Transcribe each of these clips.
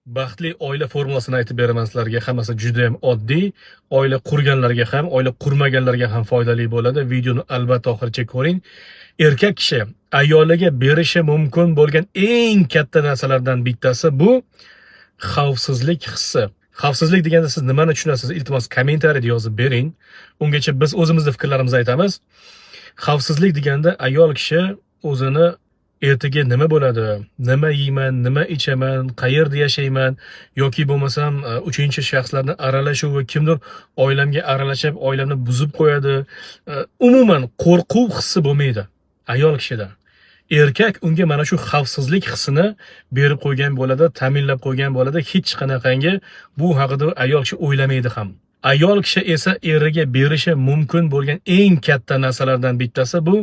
Baxtli oila formulasini aytib beraman sizlarga. Hammasi juda ham oddiy. Oila qurganlarga ham, oila qurmaganlarga ham foydali bo'ladi. Videoni albatta oxirigacha ko'ring. Erkak kishi ayoliga berishi mumkin bo'lgan eng katta narsalardan bittasi bu xavfsizlik hissi. Xavfsizlik deganda siz nimani tushunasiz? Iltimos, kommentariyada yozib bering. Ungacha biz o'zimizni fikrlarimizni aytamiz. Xavfsizlik deganda ayol kishi o'zini ertaga nima bo'ladi, nima yeyman, nima ichaman, qayerda yashayman yoki bo'lmasam uchinchi shaxslarni aralashuvi, kimdir oilamga aralashib, oilamni buzib qo'yadi. Umuman qo'rquv hissi bo'lmaydi ayol kishida. Erkak unga mana shu xavfsizlik hissini berib qo'ygan bo'ladi, ta'minlab qo'ygan bo'ladi. Hech qanaqangi bu haqida ayol kishi o'ylamaydi ham. Ayol kishi esa eriga berishi mumkin bo'lgan eng katta narsalardan bittasi bu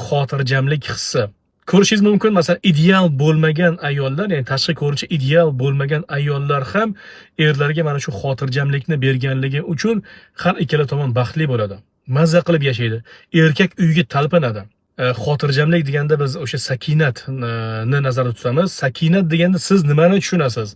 xotirjamlik hissi. Ko'rishingiz mumkin, masalan, ideal bo'lmagan ayollar, ya'ni tashqi ko'rinishi ideal bo'lmagan ayollar ham erlarga mana shu xotirjamlikni berganligi uchun har ikkala tomon baxtli bo'ladi. Mazza qilib yashaydi. Erkak uyga talpinadi. Xotirjamlik deganda biz o'sha sakinatni nazarda tutamiz. Sakinat deganda siz nimani tushunasiz?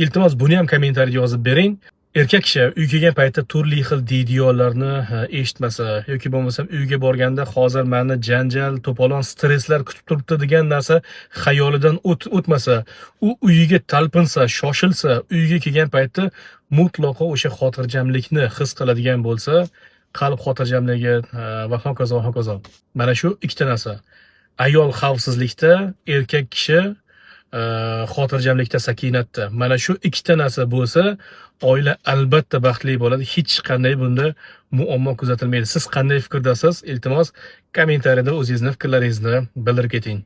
Iltimos, buni ham kommentariyada yozib bering. Erkak kishi uyga kelgan paytda turli xil deydiyorlarni eshitmasa yoki bo'lmasam uyga borganda hozir mani janjal, to'polon, stresslar kutib turibdi degan narsa xayolidan o'tmasa, u uyiga talpinsa, shoshilsa, uyga kelgan paytda mutlaqo o'sha xotirjamlikni his qiladigan bo'lsa, qalb xotirjamligi va hokazo va hokazo. Mana shu ikkita narsa. Ayol xavfsizlikda, erkak kishi xotirjamlikda, sakinatda. Mana shu ikkita narsa bo'lsa, oila albatta baxtli bo'ladi. Hech qanday bunda muammo kuzatilmaydi. Siz qanday fikrdasiz? Iltimos, kommentariyada o'zingizni fikrlaringizni bildirib keting.